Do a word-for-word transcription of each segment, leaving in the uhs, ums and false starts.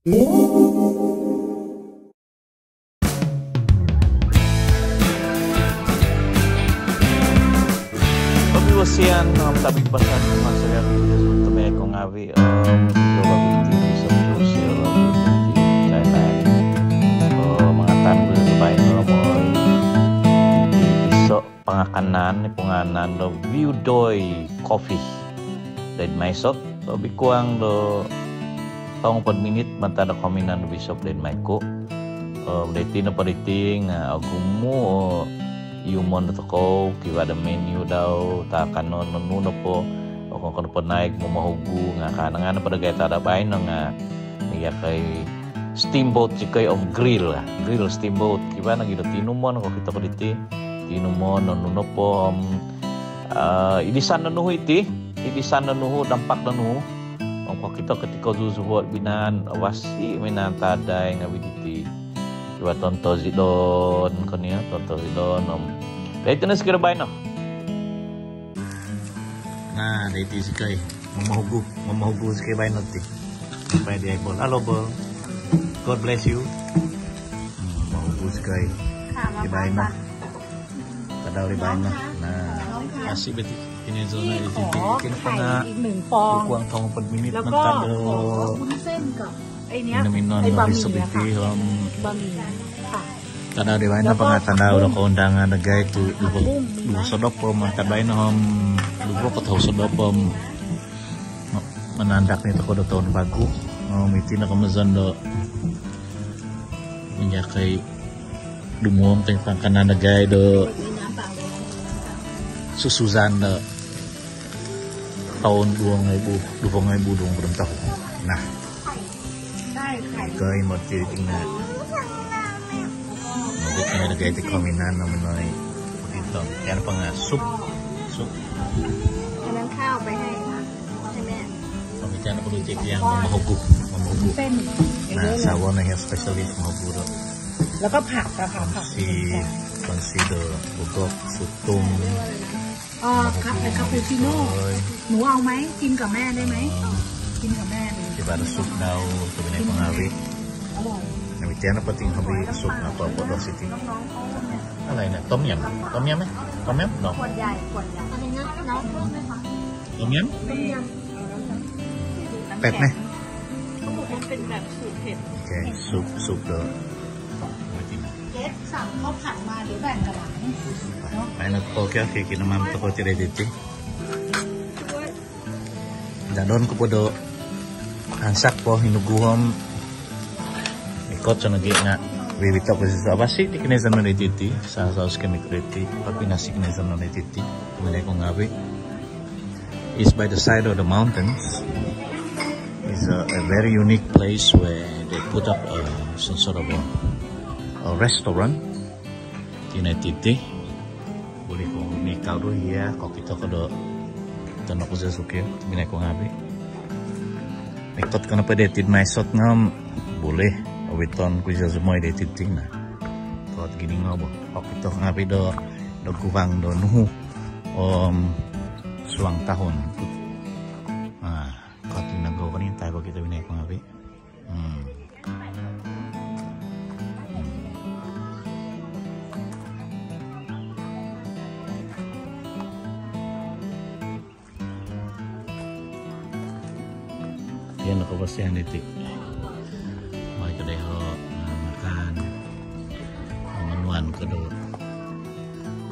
Kopiwosian om tabi pasan kumaa sagal tobpinai ku ngaavi, om iti Bishop Joseph, om iti Thailand. Om mangakan do baino om iti iso pangakanan i pungaanan do View Doi Coffee doid Mae Sot. Lobi kuang do tongopod minit mantad do kominan do Bishop doid Mae Sot. Om doiti nopo diti nga ogumu o iumon dotokou, kivaa do menu dau, taakanon, nunu nopo. Okon ko nopo naig momohugu nga kaanangan nopo dagai tadau baino nga miagal ko i steamboat zikoi om grill, ah, grill steamboat. Kivaa nogi do tinumon, kokito ku diti. Tinumon, nunu nopo om, ah, idisan do nuhu iti. Idisan do nuhu, dampak do nuhu. Om kokito ku iti kozuzuvo binaan, avasi minaan tadau ngaavi diti. Kivaa tontozidon, konio, tontozidon om. Doiti no zikoi do baino. Naa, doiti zikoi. Momohugu, momohugu zikoi baino ti. Sampai di Apple. Hello, Bo. God bless you. Hmm, momohugu zikoi. Di baino. Tadau di baino. Naa, avasi beti. Kinoizo no iti. Kino po nga kuang tongopod minit mantad do ไอ้เนี่ย inom-inom ไอ้บะหมี่ do Bishop อะค่ะ iti om บะหมี่ค่ะ tadau di baino. Pangatadau do koundangan dagai tu duvo, duvo sodop om mantad baino om duvo ko tohu sodop om ma-, manandak no tokou do toun vagu. Om iti no komozon do miagal ko i dumuom toi pangakanan dagai do susuzan do toun duvo ngoibu, duvo ngoibu duvo ngoopod om tohu. Naa. Zikoi moti iti nga. Moti iti nga dagai ti kominan om minoi. Iti, ian po nga sup. Sup. อันนั้นข้าวไปให้ ให้แม่ Om iti nga perlu cek yang momohugu, momohugu. Naa, savo no hia specialist momohugu do. แล้วก็ผักอะค่ะ ผัก Tonsi, tonsi do bogok, sutung. อ๋อ ครับ ไอ้คาปูชิโน่ หนูเอาไหม กินกับแม่ได้ไหม กินกับแม่เลย Kivaa do sup dau, tobpinai ku ngaavi. อร่อย Om iti no penting hobi sup, apo-apo do siti. Alai no, tom yum. Tom yum, eh? Tom yum? No. ขวดใหญ่ ขวดใหญ่ อะไรนะ น้อง Tom yum? ต้มยำ Pet ne. เขาบอกว่าเป็นแบบสูตรเผ็ด Okey, sup, sup do. เกรซสั่งข้าวผัดมา เดี๋ยวแบ่งกับหลาน Baino tokou, okey, okey, kinoman tokou ti doiti. Dadon ku po do ansak po hinugu om ikot so nogi nga vivito ku si avasi di Kinoizo no doiti. Sa, sa, os kami doiti. Tapi nasi Kinoizo no doiti. Tobpinai ku ngaavi. It's by the side of the mountains. It's a, a very unique place where they put up a, some sort of a, a restaurant. Iti no iti. Buli ko mikau do hia, kokito ko do tonok ku zosido, tobpinai ku ngaavi. Ikot ko nopo doiti id Mae Sot nga om buli oviton ku zosido moi doiti. Naa. Ikot gini nga bo. Kokito ngaavi do, do guvang do nuhu om suang tahun. Naa, ikot gini nga bo, intai bo kito, tobpinai ku ngaavi. Hmm. Hmm. Ian no koposion diti. Mai ko doiho, ah, makan. Monuan ko do.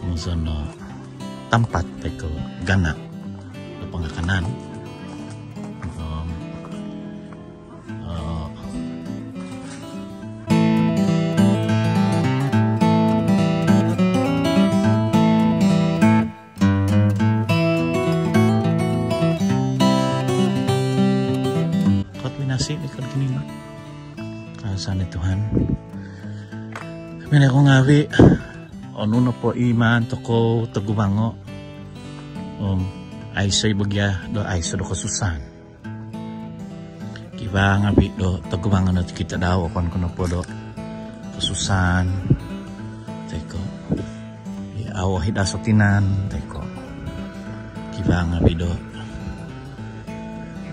Komozon no tampat toi ko gana do pangakanan. Om, eh, Kot minasi di kot gini no. Kasani Tuhan. Minai ko ngaavi, onu nopo i maan tokou toguvango om aiso i bagia do aiso do kosusaan. Kivaa ngaavi do toguvango no tikid tadau, okon ko nopo do kosusaan toi ko i au ohidas o tinan toi ko kivaa ngaavi do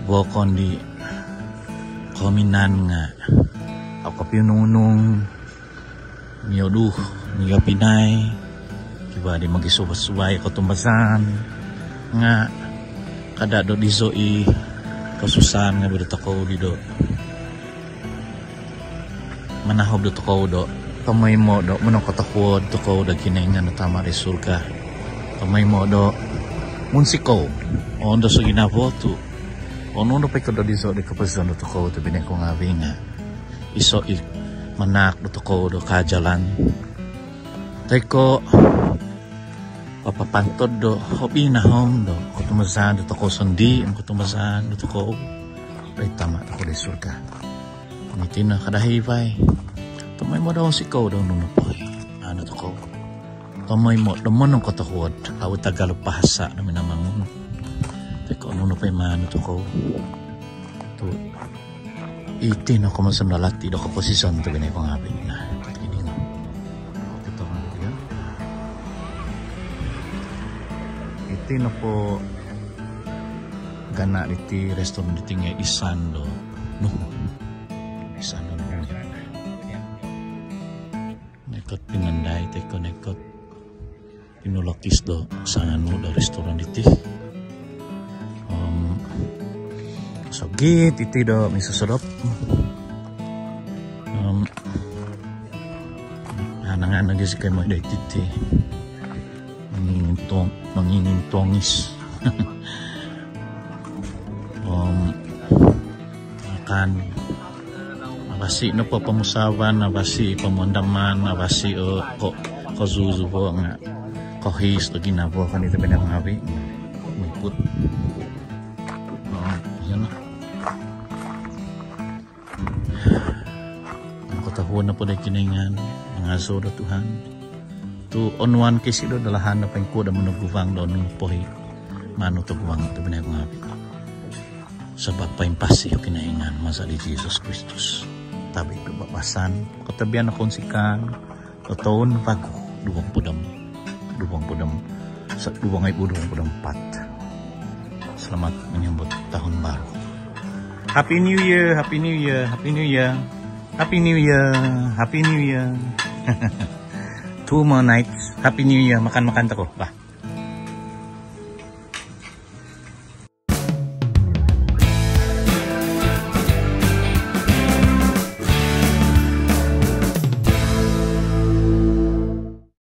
vokon di Kominan nga' au' kopio nunung-nunung, miodu, miopinai, kivaa di mogisuvai-suvai kotumbazaan, nga' kada' do dizo i kosusaan ngaavi' dotokou di do manahob dotokou do tomoimo' do monongkotohuod tokou do Kinoingan do Tama' di surga. Tomoimo' do munsikou, oondoso' ginavo tu' onu nopo i kodoizo' di koposizon dotokou tobpinai ku ngaavi' nga' iso' i manaak dotokou do kaajalan toi ko' papapantod do hobi nahom do kotumbazaan dotokou sondii' om kotumbazaan dotokou di Tama' tokou di surga. Iti no kadahivai. Tomoimo' do munsikou do nunu po i maan dotokou. Tomoimo' do monongkotohuod, au' tagal o pahasa' do Minamangun toi ko' nunu po i maan dotokou. Tu' iti no komozon do lati do koposizon tobpinai ku ngaavi'. Nah, iti no. Iti nopo gana' diti restoran diti nga' isan do nuhu. Isan do nuhu. Noikot pinandai toi ko' noikot pinolokis do sanganu do restoran diti. Om sogit iti do minsosodop. Om anangan nogi' zikoi mooi do iti ti. Mangingintong, mangingintongis. Om makan. Avasi' nopo pomusaavan, avasi' pomuhandaman, avasi' o ko, kozuzuvo nga' kohiis do ginavo koni tobpinai ngaavi'. Miput. Oo, iyo no. Monongkotohuod nopo do Kinoingan, mangazou do Tuhan tu' onuan kisido do lahan do poingkuo do monoguvang do onu nopo i maan nu toguvang tobpinai ku ngaavi'. Sabap poimpasi o Kinoingan maza' di Jesus Kristus. Tabi' pibabasan, kotobian o kounsikaan, toun vagu duvo ngopod om, duvo ngopod om, sa-, duvo ngoibu duvo ngopod om apat. Selamat menyambut tahun baru. Happy New Year, Happy New Year, Happy New Year. Happy New Year, Happy New Year. Two more nights. Happy New Year. Makan-makan tokou. Bah.